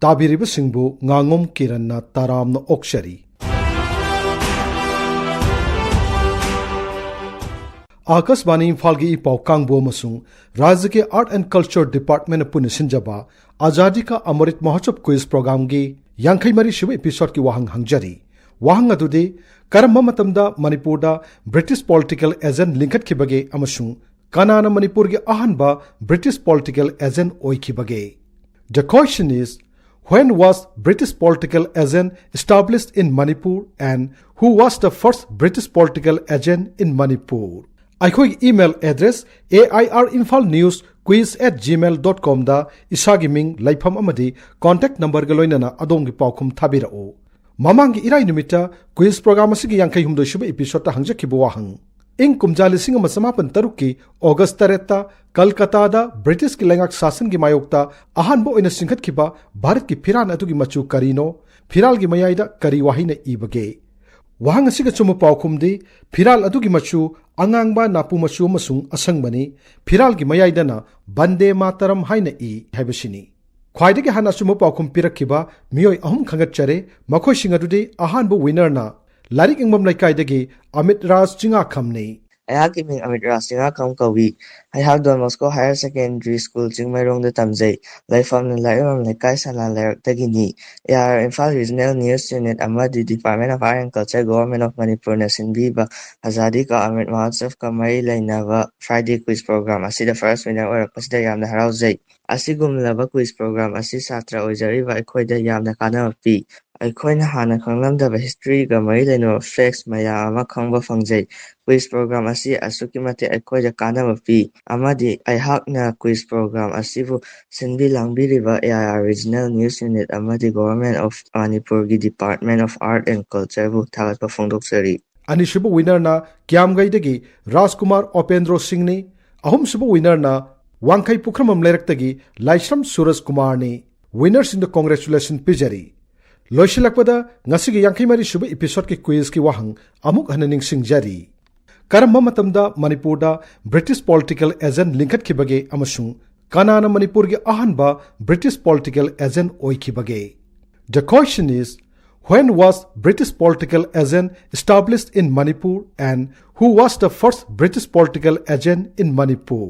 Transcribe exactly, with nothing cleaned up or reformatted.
ꯇꯥꯕꯤꯔꯤꯕꯁꯤꯡꯕꯨ ꯉꯥꯉꯣꯝ ꯀꯤꯔꯟꯅ ꯇꯔꯥꯝꯅ ꯑꯣꯛꯆꯔꯤ꯫ ꯑꯥꯀꯥꯁꯕꯥꯅꯤ ꯏꯝꯐꯥꯜꯒꯤ ꯏ ꯄꯥꯎ ꯀꯥꯡꯕꯨ ꯑꯃꯁꯨꯡ ꯔꯥꯖ꯭ꯌꯒꯤ Art and Culture Department ꯄꯨꯟꯅ ꯁꯤꯟꯖꯕ ꯑꯖꯥꯗꯤ ꯀꯥ ꯑꯃꯔꯤꯠ ꯃꯍꯣꯠꯁꯕ quiz programꯒꯤ ꯌꯥꯡꯈꯩ ꯃꯔꯤ ꯁꯨꯕ episodeꯀꯤ ꯋꯥꯍꯪ ꯍꯪꯖꯔꯤ꯫ ꯋꯥꯍꯪ ꯑꯗꯨꯗꯤ, ꯀꯔꯝꯕ ꯃꯇꯝꯗ ꯃꯅꯤꯄꯨꯔꯗ British political agent ꯂꯤꯡꯈꯠꯈꯤꯕꯒꯦ ꯑꯃꯁꯨꯡ ꯀꯅꯥꯅ ꯃꯅꯤꯄꯨꯔꯒꯤ ꯑꯍꯥꯟꯕ British political agent ꯑꯣꯏꯈꯤꯕꯒꯦ? The question is, when was British political agent established in Manipur and who was the first British political agent in Manipur? ꯑꯩꯈꯣꯏꯒꯤ email address A I R Imphal News Quiz at gmail dot comꯗ ꯏꯁꯥꯒꯤ ꯃꯤꯡ, ꯂꯩꯐꯝ ꯑꯃꯗꯤ contact numberꯒ ꯂꯣꯏꯅꯅ ꯑꯗꯣꯝꯒꯤ ꯄꯥꯎꯈꯨꯝ ꯊꯥꯕꯤꯔꯛꯎ꯫ ꯃꯃꯥꯡꯒꯤ ꯏꯔꯥꯏ ꯅꯨꯃꯤꯠꯇ quiz program ꯑꯁꯤꯒꯤ ꯌꯥꯡꯈꯩ ꯍꯨꯝꯗꯣꯏ ꯁꯨꯕ episodeꯇ ꯍꯪꯖꯈꯤꯕ ꯋꯥꯍꯪ, ꯏꯪ ꯀꯨꯝꯖꯥ ꯂꯤꯁꯤꯡ ꯑꯃ ꯆꯃꯥꯄꯟ ꯇꯔꯨꯛꯀꯤ August ꯇꯔꯦꯠꯇ ꯀꯜꯀꯇꯥꯗ Britishꯀꯤ ꯂꯩꯉꯥꯛ ꯁꯥꯁꯟꯒꯤ ꯃꯥꯌꯣꯛꯇ ꯑꯍꯥꯟꯕ ꯑꯣꯏꯅ ꯆꯤꯡꯈꯠꯈꯤꯕ ꯚꯥꯔꯠꯀꯤ ꯐꯤꯔꯥꯜ ꯑꯗꯨꯒꯤ ꯃꯆꯨ ꯀꯔꯤꯅꯣ? ꯐꯤꯔꯥꯜꯒꯤ ꯃꯌꯥꯏꯗ ꯀꯔꯤ ꯋꯥꯍꯩꯅ ꯏꯕꯒꯦ? ꯋꯥꯍꯪ ꯑꯁꯤꯒꯤ ꯑꯆꯨꯝꯕ ꯄꯥꯎꯈꯨꯝꯗꯤ, ꯐꯤꯔꯥꯜ ꯑꯗꯨꯒꯤ ꯃꯆꯨ ꯑꯉꯥꯡꯕ, ꯅꯥꯄꯨ ꯃꯆꯨ ꯑꯃꯁꯨꯡ ꯑꯁꯪꯕꯅꯤ꯫ ꯐꯤꯔꯥꯜꯒꯤ ꯃꯌꯥꯏꯗꯅ ꯕꯟꯗꯦ ꯃꯥꯇꯔꯝ ꯍꯥꯏꯅ ꯏ ꯍꯥꯏꯕꯁꯤꯅꯤ꯫ ꯈ꯭ꯋꯥꯏꯗꯒꯤ ꯍꯥꯟꯅ ꯑꯆꯨꯝꯕ ꯄꯥꯎꯈꯨꯝ ꯄꯤꯔꯛꯈꯤꯕ ꯃꯤꯑꯣꯏ ꯑꯍꯨꯝ ꯈꯟꯒꯠꯆꯔꯦ꯫ ꯃꯈꯣꯏꯁꯤꯡ ꯑꯗꯨꯗꯤ, ꯑꯍꯥꯟꯕ winnerꯅ ꯂꯥꯏꯔꯤꯛ ꯌꯦꯡꯐꯝ ꯂꯩꯀꯥꯏꯗꯒꯤ ꯑꯃꯤꯠ ꯔꯥꯖ ꯆꯤꯡꯉꯥꯈꯝꯅꯤ꯫ ꯑꯩꯍꯥꯛꯀꯤ ꯃꯤꯡ ꯑꯃꯤꯠ ꯔꯥꯖ ꯆꯤꯡꯉꯥꯈꯝ ꯀꯧꯏ꯫ ꯑꯩꯍꯥꯛ Don Bosco Higher Secondary School ꯆꯤꯡꯃꯩꯔꯣꯡꯗ ꯇꯝꯖꯩ꯫ ꯂꯩꯐꯝꯅ ꯂꯥꯏꯔꯤꯛ ꯌꯦꯡꯐꯝ ꯂꯩꯀꯥꯏ ꯁꯅꯥ ꯂꯩꯔꯛꯇꯒꯤꯅꯤ꯫ A I R Imphal Regional News Unit ꯑꯃꯗꯤ Department of Art and Culture, Government of Manipurꯅ ꯁꯤꯟꯕꯤꯕ ꯑꯖꯥꯗꯤ ꯀꯥ ꯑꯃ꯭ꯔꯤꯠ ꯃꯍꯣꯠꯁꯕꯀ ꯃꯔꯤ ꯂꯩꯅꯕ Friday quiz program ꯑꯁꯤꯗ first winner ꯑꯣꯏꯔꯛꯄꯁꯤꯗ ꯌꯥꯝꯅ ꯍꯔꯥꯎꯖꯩ꯫ ꯑꯁꯤꯒꯨꯝꯂꯕ quiz program ꯑꯁꯤ ꯁꯥꯇ꯭ꯔ ꯑꯣꯏꯖꯔꯤꯕ ꯑꯩꯈꯣꯏꯗ ꯌꯥꯝꯅ ꯀꯥꯟꯅꯕ ꯄꯤ꯫ ꯑꯩꯈꯣꯏꯅ ꯍꯥꯟꯅ ꯈꯪꯂꯝꯗꯕ historyꯒ ꯃꯔꯤ ꯂꯩꯅꯕ facts ꯃꯌꯥꯝ ꯑꯃ ꯈꯪꯕ ꯐꯪꯖꯩ꯫ Quiz program ꯑꯁꯤ ꯑꯁꯨꯛꯀꯤ ꯃꯇꯤꯛ ꯑꯩꯈꯣꯏꯗ ꯀꯥꯟꯅꯕ ꯄꯤ, ꯑꯃꯗꯤ ꯑꯩꯍꯥꯛꯅ quiz program ꯑꯁꯤꯕꯨ ꯁꯤꯟꯕꯤ ꯂꯥꯡꯕꯤꯔꯤꯕ A I R Regional News Unit ꯑꯃꯗꯤ Government of ꯃꯅꯤꯄꯨꯔꯒꯤ Department of Art and Cultureꯕꯨ ꯊꯥꯒꯠꯄ ꯐꯣꯡꯗꯣꯛꯆꯔꯤ꯫ ꯑꯅꯤꯁꯨꯕ winnerꯅ ꯀ꯭ꯌꯥꯝꯒꯩꯗꯒꯤ ꯔꯥꯖꯀꯨꯃꯥꯔ ꯑꯣꯄꯦꯟꯗ꯭ꯔꯣ ꯁꯤꯡꯅꯤ꯫ ꯑꯍꯨꯝꯁꯨꯕ winnerꯅ ꯋꯥꯡꯈꯩ ꯄꯨꯈ꯭ꯔꯝꯕꯝ ꯂꯩꯔꯛꯇꯒꯤ ꯂꯥꯏꯁ꯭ꯔꯝ ꯁꯨꯔꯖ ꯀꯨꯃꯥꯔꯅꯤ꯫ Winnerꯁꯤꯡꯗ congratulation ꯄꯤꯖꯔꯤ꯫ ꯂꯣꯏꯁꯤꯜꯂꯛꯄꯗ ꯉꯁꯤꯒꯤ ꯌꯥꯡꯈꯩ ꯃꯔꯤ ꯁꯨꯕ episodeꯀꯤ quizꯀꯤ ꯋꯥꯍꯪ ꯑꯃꯨꯛ ꯍꯟꯅ ꯅꯤꯡꯁꯤꯡꯖꯔꯤ꯫ ꯀꯔꯝꯕ ꯃꯇꯝꯗ ꯃꯅꯤꯄꯨꯔꯗ British political agent ꯂꯤꯡꯈꯠꯈꯤꯕꯒꯦ ꯑꯃꯁꯨꯡ ꯀꯅꯥꯅ ꯃꯅꯤꯄꯨꯔꯒꯤ ꯑꯍꯥꯟꯕ British political agent ꯑꯣꯏꯈꯤꯕꯒꯦ? The question is, when was British political agent established in Manipur and who was the first British political agent in Manipur?